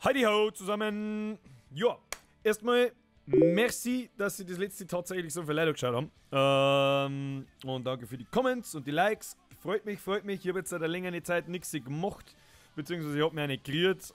Heidi ho zusammen! Ja, erstmal merci, dass Sie das letzte tatsächlich so viel Leute geschaut haben. Und danke für die Comments und die Likes. Freut mich, freut mich. Ich habe jetzt seit einer längeren Zeit nichts gemacht. Beziehungsweise ich hab mir eine kreiert.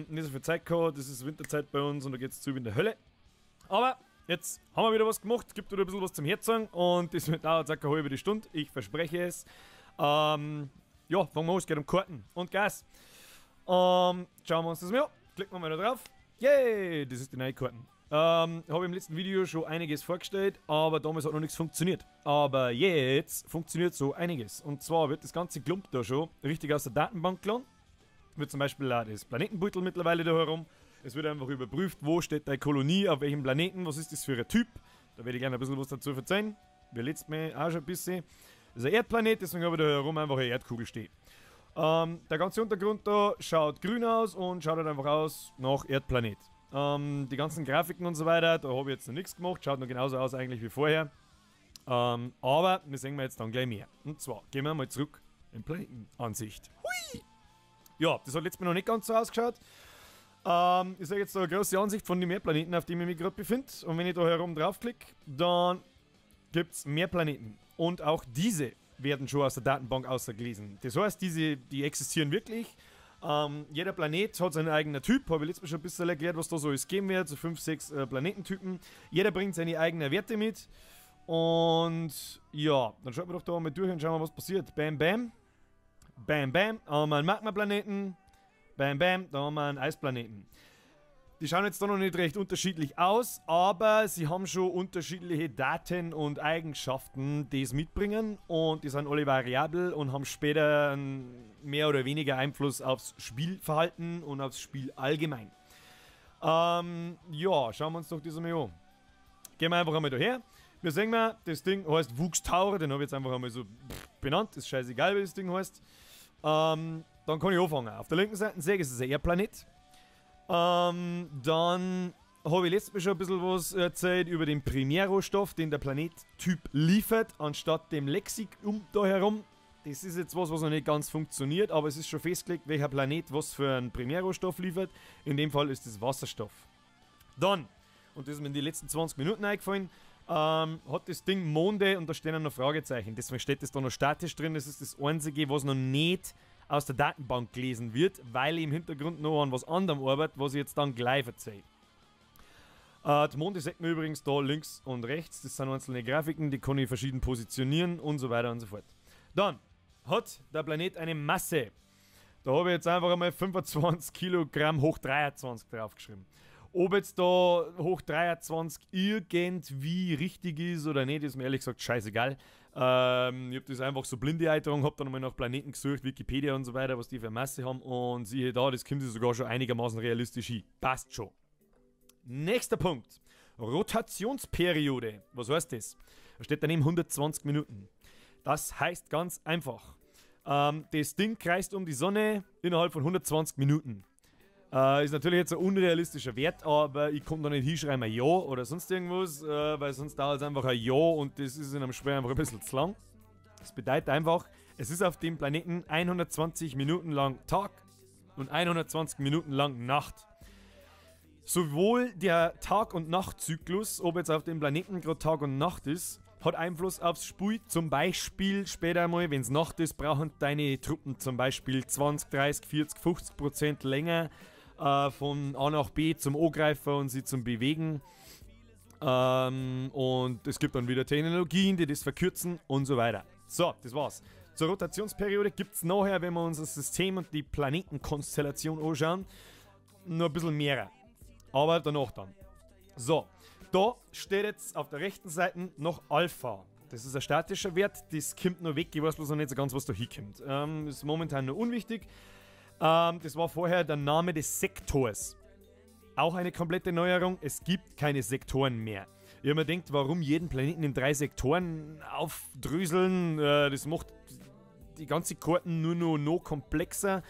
Nicht so viel Zeit gehabt. Das ist Winterzeit bei uns und da geht's zu wie in der Hölle. Aber jetzt haben wir wieder was gemacht. Gibt wieder ein bisschen was zum Herzogen. Und das dauert circa eine halbe Stunde. Ich verspreche es. Ja, fangen wir an. Es geht um Karten und Gas. Schauen wir uns das mal an. Klicken wir mal da drauf. Yay, das ist die neue Karten. Habe ich im letzten Video schon einiges vorgestellt, aber damals hat noch nichts funktioniert. Aber jetzt funktioniert so einiges. Und zwar wird das ganze Klump da schon richtig aus der Datenbank geladen. Wird zum Beispiel auch das Planetenbeutel mittlerweile da herum. Es wird einfach überprüft, wo steht deine Kolonie, auf welchem Planeten, was ist das für ein Typ. Da werde ich gerne ein bisschen was dazu erzählen. Wir letztes Mal auch schon ein bisschen. Das ist ein Erdplanet, deswegen habe ich da herum einfach eine Erdkugel stehen. Der ganze Untergrund da schaut grün aus und schaut halt einfach aus nach Erdplanet. Die ganzen Grafiken und so weiter, da habe ich jetzt noch nichts gemacht, schaut noch genauso aus eigentlich wie vorher. Aber wir sehen jetzt dann gleich mehr. Und zwar gehen wir mal zurück in Planetenansicht. Hui! Ja, das hat letztes Mal noch nicht ganz so ausgeschaut. Ich sehe jetzt da eine große Ansicht von den Mehrplaneten, auf dem ich mich gerade befinde. Und wenn ich da herum draufklicke, dann gibt's mehr Planeten. Und auch diese werden schon aus der Datenbank ausgelesen. Das heißt, die existieren wirklich. Jeder Planet hat seinen eigenen Typ, habe ich letztes Mal schon ein bisschen erklärt, was da so alles geben wird, so 5, 6 Planetentypen. Jeder bringt seine eigenen Werte mit. Und ja, dann schauen wir doch da mal durch und schauen wir, was passiert. Bam, bam. Bam, bam. Da haben wir einen Magma-Planeten. Bam, bam. Da haben wir einen Eisplaneten. Die schauen jetzt da noch nicht recht unterschiedlich aus, aber sie haben schon unterschiedliche Daten und Eigenschaften, die es mitbringen, und die sind alle variabel und haben später einen mehr oder weniger Einfluss aufs Spielverhalten und aufs Spiel allgemein. Ja, schauen wir uns doch das einmal an. Gehen wir einfach einmal daher. Wir sehen mal, das Ding heißt Wuchstaur, den habe ich jetzt einfach einmal so benannt, ist scheißegal, wie das Ding heißt. Dann kann ich anfangen. Auf der linken Seite sehe ich, es ist ein Erdplanet. Dann habe ich letztes Mal schon ein bisschen was erzählt über den Primärrohstoff, den der Planettyp liefert, anstatt dem Lexikum da herum. Das ist jetzt was, was noch nicht ganz funktioniert, aber es ist schon festgelegt, welcher Planet was für einen Primärrohstoff liefert. In dem Fall ist es Wasserstoff. Dann, und das ist mir in die letzten 20 Minuten eingefallen, hat das Ding Monde und da stehen noch Fragezeichen. Deswegen steht das da noch statisch drin. Das ist das Einzige, was noch nicht aus der Datenbank gelesen wird, weil ich im Hintergrund noch an was anderem arbeite, was ich jetzt dann gleich erzähle. Die Monde sieht man übrigens da links und rechts, das sind einzelne Grafiken, die kann ich verschieden positionieren und so weiter und so fort. Dann hat der Planet eine Masse. Da habe ich jetzt einfach einmal 25 Kilogramm hoch 23 draufgeschrieben. Ob jetzt da hoch 23 irgendwie richtig ist oder nicht, ist mir ehrlich gesagt scheißegal. Ich hab das einfach so blinde Eintragung, hab dann nochmal nach Planeten gesucht, Wikipedia und so weiter, was die für Masse haben, und siehe da, das kommt sich sogar schon einigermaßen realistisch hin. Passt schon. Nächster Punkt. Rotationsperiode. Was heißt das? Da steht daneben 120 Minuten. Das heißt ganz einfach, das Ding kreist um die Sonne innerhalb von 120 Minuten. Ist natürlich jetzt ein unrealistischer Wert, aber ich kann da nicht hinschreiben ein Ja oder sonst irgendwas, weil sonst dauert es einfach ein Ja und das ist in einem Spiel einfach ein bisschen zu lang. Das bedeutet einfach, es ist auf dem Planeten 120 Minuten lang Tag und 120 Minuten lang Nacht. Sowohl der Tag- und Nachtzyklus, ob jetzt auf dem Planeten gerade Tag und Nacht ist, hat Einfluss aufs Spiel. Zum Beispiel später einmal, wenn's Nacht ist, brauchen deine Truppen zum Beispiel 20, 30, 40, 50% länger von A nach B zum Angreifen und sie zum Bewegen. Und es gibt dann wieder Technologien, die das verkürzen und so weiter. So, das war's. Zur Rotationsperiode gibt's nachher, wenn wir uns das System und die Planetenkonstellation anschauen, noch ein bisschen mehr. Aber danach dann. So, da steht jetzt auf der rechten Seite noch Alpha. Das ist ein statischer Wert, das kommt noch weg, ich weiß bloß noch nicht so ganz, was da hinkommt. Ist momentan noch unwichtig. Das war vorher der Name des Sektors. Auch eine komplette Neuerung, es gibt keine Sektoren mehr. Ich hab mir gedacht, warum jeden Planeten in 3 Sektoren aufdröseln, das macht die ganze Karten nur noch komplexer.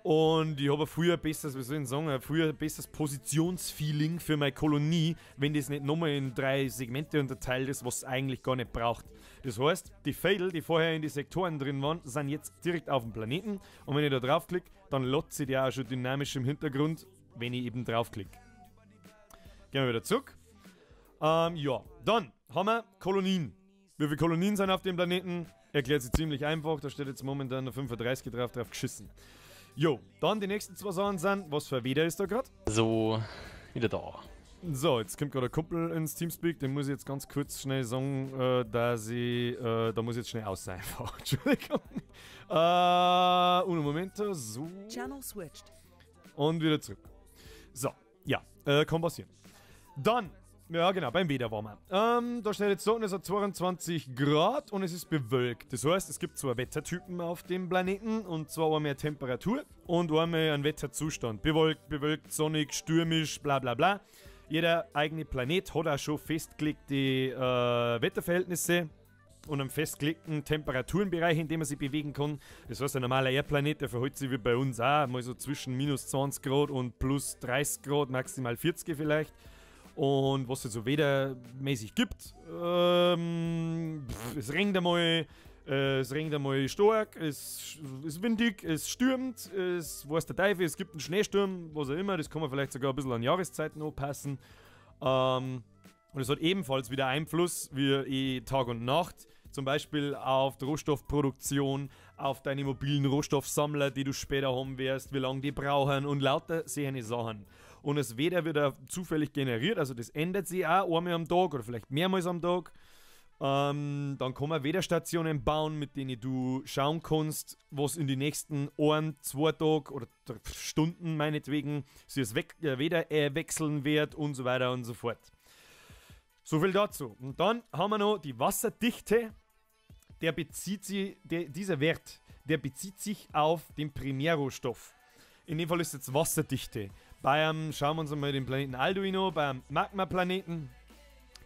Und ich habe früher besseres, wie soll ich denn sagen, früher besseres Positionsfeeling für meine Kolonie, wenn das nicht nochmal in 3 Segmente unterteilt ist, was es eigentlich gar nicht braucht. Das heißt, die Fädel, die vorher in die Sektoren drin waren, sind jetzt direkt auf dem Planeten. Und wenn ich da draufklicke, dann lädt sich der auch schon dynamisch im Hintergrund wenn ich eben draufklicke. Gehen wir wieder zurück. Ja, dann haben wir Kolonien. Wie viele Kolonien sind auf dem Planeten? Erklärt sich ziemlich einfach. Da steht jetzt momentan 35 drauf geschissen. Jo, dann die nächsten zwei Sachen sind, was für ein Wetter ist da gerade? So, wieder da. So, jetzt kommt gerade ein Kumpel ins Teamspeak, den muss ich jetzt ganz kurz schnell sagen, dass ich, da muss ich jetzt schnell aus sein einfach. Entschuldigung. Un momento, so. Channel switched. Und wieder zurück. So, ja, kann passieren. Dann, ja genau, beim Wetter waren wir. Da steht jetzt so, es hat 22 Grad und es ist bewölkt. Das heißt, es gibt zwei Wettertypen auf dem Planeten und zwar einmal eine Temperatur und einmal einen Wetterzustand. Bewölkt, bewölkt, sonnig, stürmisch, bla bla bla. Jeder eigene Planet hat auch schon festgelegte Wetterverhältnisse und einen festgelegten Temperaturenbereich, in dem er sich bewegen kann. Das heißt, ein normaler Erdplanet, der verhält sich wie bei uns auch, mal so zwischen minus 20 Grad und plus 30 Grad, maximal 40 vielleicht. Und was es so wettermäßig gibt, es regnet einmal, es regnet einmal stark, es ist windig, es stürmt, es weiß der Teufel, es gibt einen Schneesturm, was auch immer, das kann man vielleicht sogar ein bisschen an Jahreszeiten anpassen. Und es hat ebenfalls wieder Einfluss, wie Tag und Nacht, zum Beispiel auf die Rohstoffproduktion, auf deine mobilen Rohstoffsammler, die du später haben wirst, wie lange die brauchen und lauter solche Sachen. Und das Wetter wird auch zufällig generiert, also das ändert sich auch einmal am Tag oder vielleicht mehrmals am Tag. Dann kann man Wetterstationen bauen, mit denen du schauen kannst, was in die nächsten 1, 2 Tage oder Stunden meinetwegen sich das Wetter wechseln wird und so weiter und so fort. So viel dazu. Und dann haben wir noch die Wasserdichte. Der bezieht sich, dieser Wert, der bezieht sich auf den Primärrohstoff. In dem Fall ist jetzt Wasserdichte. Schauen wir uns einmal den Planeten Alduin an, beim Magma-Planeten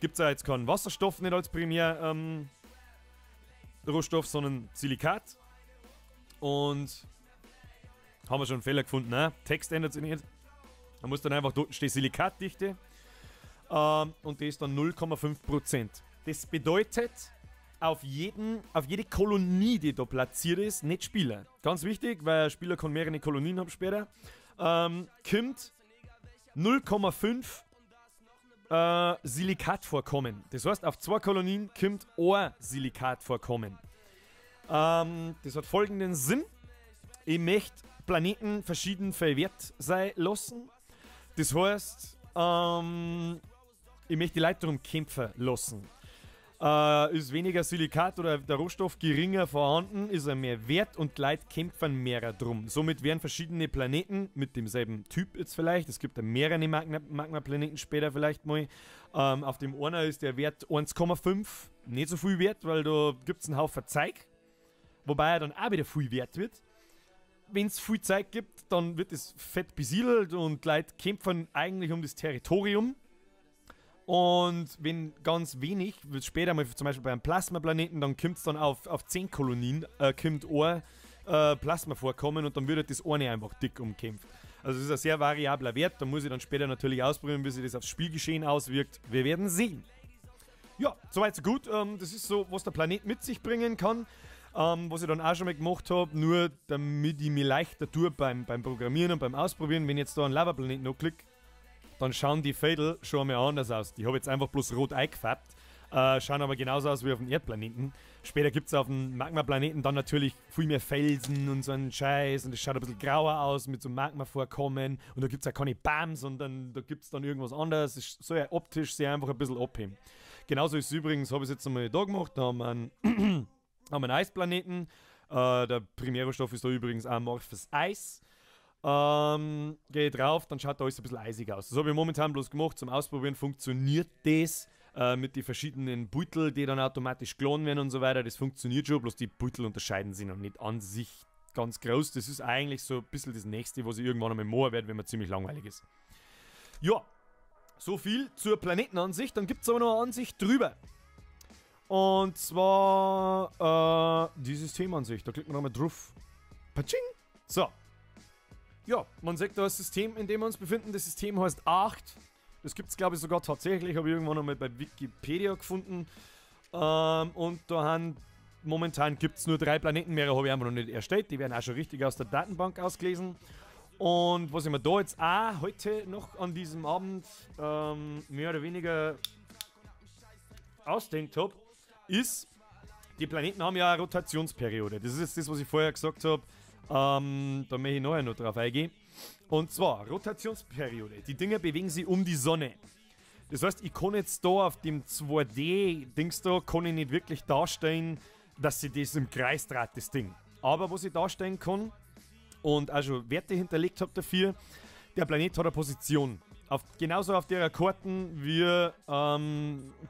gibt es ja jetzt keinen Wasserstoff nicht als Primär-Rohstoff, sondern Silikat. Und haben wir schon einen Fehler gefunden, ne? Text ändert sich nicht. Da muss dann einfach dort stehen Silikatdichte. Und die ist dann 0,5%. Das bedeutet, auf jede Kolonie, die da platziert ist, nicht Spieler. Ganz wichtig, weil ein Spieler kann mehrere Kolonien haben später. Kommt 0,5 Silikatvorkommen. Das heißt, auf 2 Kolonien kommt ein Silikatvorkommen. Das hat folgenden Sinn. Ich möchte Planeten verschieden viel wert sein lassen. Das heißt, ich möchte die Leute darum kämpfen lassen. Ist weniger Silikat oder der Rohstoff geringer vorhanden, ist er mehr wert und die Leute kämpfen mehr drum. Somit werden verschiedene Planeten mit demselben Typ jetzt vielleicht, es gibt ja mehrere Magma-Planeten später vielleicht mal, auf dem einen ist der Wert 1,5, nicht so viel wert, weil da gibt es einen Haufen Zeug, wobei er dann auch wieder viel wert wird. Wenn es viel Zeug gibt, dann wird es fett besiedelt und die Leute kämpfen eigentlich um das Territorium. Und wenn ganz wenig, wird später mal zum Beispiel bei einem Plasmaplaneten, dann kommt es dann auf 10 Kolonien, kommt ein Plasma vorkommen und dann wird halt das eine einfach dick umkämpft. Also es ist ein sehr variabler Wert, da muss ich dann später natürlich ausprobieren, wie sich das aufs Spielgeschehen auswirkt. Wir werden sehen. Ja, soweit so gut. Das ist so, was der Planet mit sich bringen kann. Was ich dann auch schon mal gemacht habe, nur damit ich mir leichter tue beim Programmieren und beim Ausprobieren, wenn ich jetzt da einen Lava-Planeten noch klicke, dann schauen die Fädel schon einmal anders aus. Die habe ich jetzt einfach bloß rot eingefärbt, schauen aber genauso aus wie auf dem Erdplaneten. Später gibt es auf dem Magma-Planeten dann natürlich viel mehr Felsen und so einen Scheiß und es schaut ein bisschen grauer aus mit so Magma-Vorkommen und da gibt es ja keine Bam, sondern da gibt es dann irgendwas anderes. Es soll ja optisch sehr einfach ein bisschen abheben. Genauso ist es übrigens, habe ich es jetzt einmal da gemacht, da haben wir einen, haben einen Eisplaneten. Der Primärrohstoff ist da übrigens amorphes Eis. Gehe drauf, dann schaut da alles ein bisschen eisig aus. Das habe ich momentan bloß gemacht, zum Ausprobieren funktioniert das mit den verschiedenen Beutel, die dann automatisch klonen werden und so weiter. Das funktioniert schon, bloß die Beutel unterscheiden sich noch nicht an sich ganz groß. Das ist eigentlich so ein bisschen das Nächste, was ich irgendwann einmal machen werde, wenn mir ziemlich langweilig ist. Ja, so viel zur Planetenansicht. Dann gibt es aber noch eine Ansicht drüber. Und zwar die Systemansicht. Da klickt man nochmal drauf. Patsching! So. Ja, man sieht da das System, in dem wir uns befinden. Das System heißt 8. Das gibt es, glaube ich, sogar tatsächlich. Habe ich irgendwann einmal bei Wikipedia gefunden. Und da haben momentan gibt es nur 3 Planeten. Mehrere habe ich einfach noch nicht erstellt. Die werden auch schon richtig aus der Datenbank ausgelesen. Und was ich mir da jetzt auch heute noch an diesem Abend mehr oder weniger ausdenkt habe, ist, die Planeten haben ja eine Rotationsperiode. Das ist jetzt das, was ich vorher gesagt habe. Da möchte ich nachher noch drauf eingehen. Und zwar, Rotationsperiode. Die Dinger bewegen sich um die Sonne. Das heißt, ich kann jetzt da auf dem 2D-Dings da, kann ich nicht wirklich darstellen, dass sich das im Kreis dreht, das Ding. Aber was ich darstellen kann und auch schon Werte hinterlegt habe dafür, der Planet hat eine Position. Genauso auf der Karten wie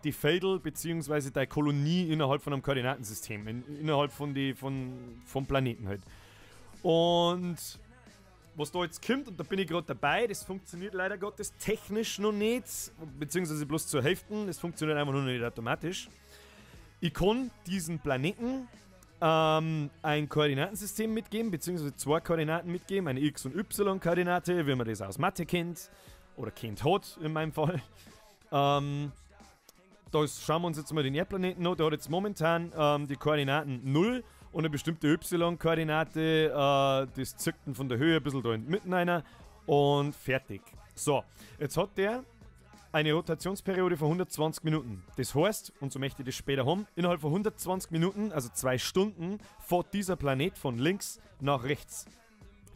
die Fädel bzw. die Kolonie innerhalb von einem Koordinatensystem, innerhalb von vom Planeten halt. Und was da jetzt kommt, und da bin ich gerade dabei, das funktioniert leider Gottes technisch noch nicht, beziehungsweise bloß zur Hälfte, das funktioniert einfach nur noch nicht automatisch. Ich kann diesen Planeten ein Koordinatensystem mitgeben, beziehungsweise zwei Koordinaten mitgeben, eine X- und Y-Koordinate, wie man das aus Mathe kennt, oder kennt hat in meinem Fall. Da schauen wir uns jetzt mal den Erdplaneten an, der hat jetzt momentan die Koordinaten 0 und eine bestimmte Y-Koordinate, das zirkt von der Höhe ein bisschen da in mitten einer und fertig. So, jetzt hat der eine Rotationsperiode von 120 Minuten. Das heißt, und so möchte ich das später haben, innerhalb von 120 Minuten, also 2 Stunden, fährt dieser Planet von links nach rechts.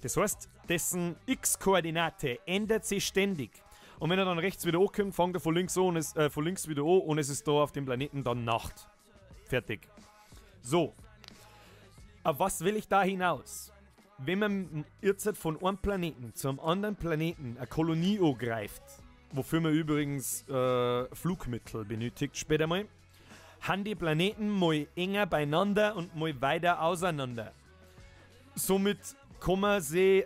Das heißt, dessen X-Koordinate ändert sich ständig. Und wenn er dann rechts wieder ankommt, fängt er von links an und es, von links wieder an und es ist da auf dem Planeten dann Nacht. Fertig. So. Auf was will ich da hinaus? Wenn man jetzt von einem Planeten zum anderen Planeten eine Kolonie angreift, wofür man übrigens Flugmittel benötigt später mal, haben die Planeten mal enger beieinander und mal weiter auseinander. Somit kann man sich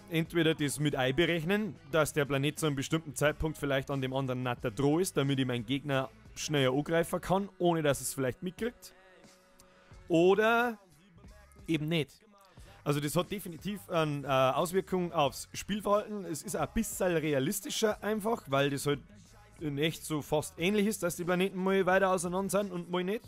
entweder das mit einberechnen, dass der Planet zu einem bestimmten Zeitpunkt vielleicht an dem anderen Natter droh ist, damit ich meinen Gegner schneller angreifen kann, ohne dass es vielleicht mitkriegt. Oder eben nicht. Also das hat definitiv eine Auswirkung aufs Spielverhalten. Es ist ein bisschen realistischer einfach, weil das halt in echt so fast ähnlich ist, dass die Planeten mal weiter auseinander sind und mal nicht.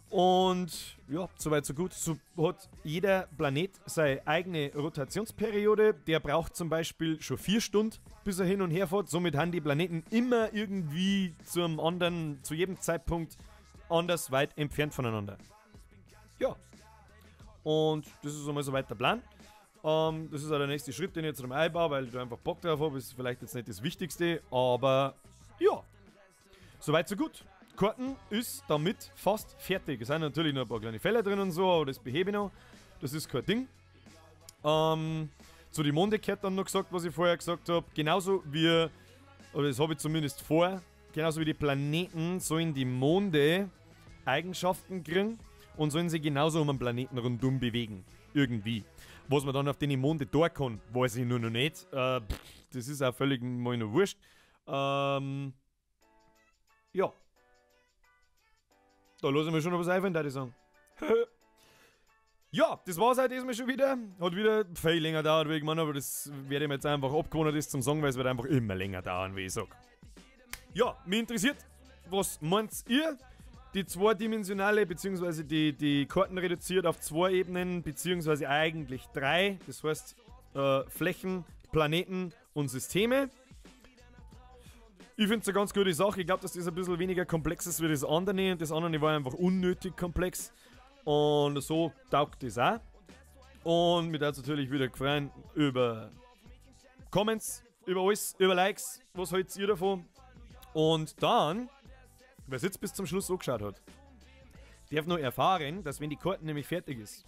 Und ja, soweit so gut. So hat jeder Planet seine eigene Rotationsperiode. Der braucht zum Beispiel schon 4 Stunden, bis er hin und her fährt. Somit haben die Planeten immer irgendwie zum anderen, zu jedem Zeitpunkt anders weit entfernt voneinander. Ja. Und das ist einmal soweit der Plan. Das ist auch der nächste Schritt, den ich jetzt einbaue, weil ich da einfach Bock drauf habe. Ist vielleicht jetzt nicht das Wichtigste, aber ja. Soweit so gut. Karten ist damit fast fertig. Es sind natürlich noch ein paar kleine Fehler drin und so, aber das behebe ich noch. Das ist kein Ding. Zu den Monde gehört dann noch gesagt, was ich vorher gesagt habe. Genauso wie, oder das habe ich zumindest vor, genauso wie die Planeten sollen die Monde Eigenschaften kriegen und sollen sie genauso um einen Planeten rundum bewegen. Irgendwie. Was man dann auf den Monde da kann, weiß ich nur noch nicht. Das ist auch völlig mal noch wurscht. Ja. Da lasse ich mir schon noch was einfallen, würde ich sagen. Ja, das war's halt diesmal schon wieder. Hat wieder viel länger gedauert, wie ich meine, aber das werde ich mir jetzt einfach abgewohnt, das zum Sagen, weil es wird einfach immer länger dauern, wie ich sag. Ja, mich interessiert, was meint ihr? Die zweidimensionale, beziehungsweise die Karten reduziert auf 2 Ebenen, beziehungsweise eigentlich 3. Das heißt Flächen, Planeten und Systeme. Ich finde es eine ganz gute Sache. Ich glaube, dass das ein bisschen weniger komplex ist wie das andere. Und das andere war einfach unnötig komplex. Und so taugt das auch. Und mich würde natürlich wieder freuen über Comments, über alles, über Likes. Was haltet ihr davon? Und dann, wer es jetzt bis zum Schluss angeschaut hat, darf noch erfahren, dass wenn die Karte nämlich fertig ist,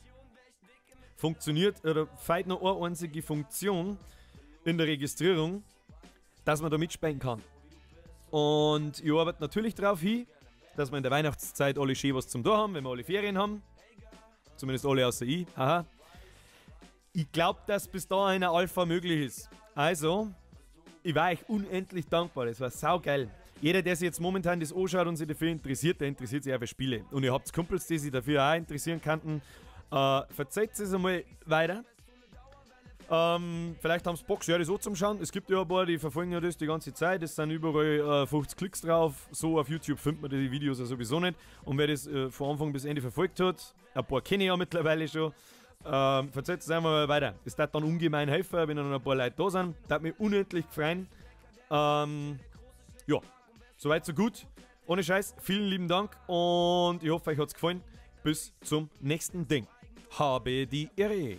funktioniert oder fehlt noch eine einzige Funktion in der Registrierung, dass man da mitspielen kann. Und ich arbeite natürlich darauf hin, dass wir in der Weihnachtszeit alle schön was zum da haben, wenn wir alle Ferien haben. Zumindest alle außer ich. Haha. Ich glaube, dass bis da eine Alpha möglich ist. Also, ich war euch unendlich dankbar. Das war saugeil. Jeder, der sich jetzt momentan das anschaut und sich dafür interessiert, der interessiert sich auch für Spiele. Und ihr habt Kumpels, die sich dafür auch interessieren könnten. Verzeiht es einmal weiter. Vielleicht haben sie Bock, sich das so zum Schauen. Es gibt ja ein paar, die verfolgen ja das die ganze Zeit. Es sind überall 50 Klicks drauf. So auf YouTube findet man die Videos ja sowieso nicht. Und wer das von Anfang bis Ende verfolgt hat, ein paar kenne ich ja mittlerweile schon, Verzählt es einfach mal weiter. Es darf dann ungemein helfen, wenn dann noch ein paar Leute da sind. Darf mich unendlich freuen. Ja, soweit so gut. Ohne Scheiß, vielen lieben Dank und ich hoffe, euch hat's gefallen. Bis zum nächsten Ding. Habe die Ehre.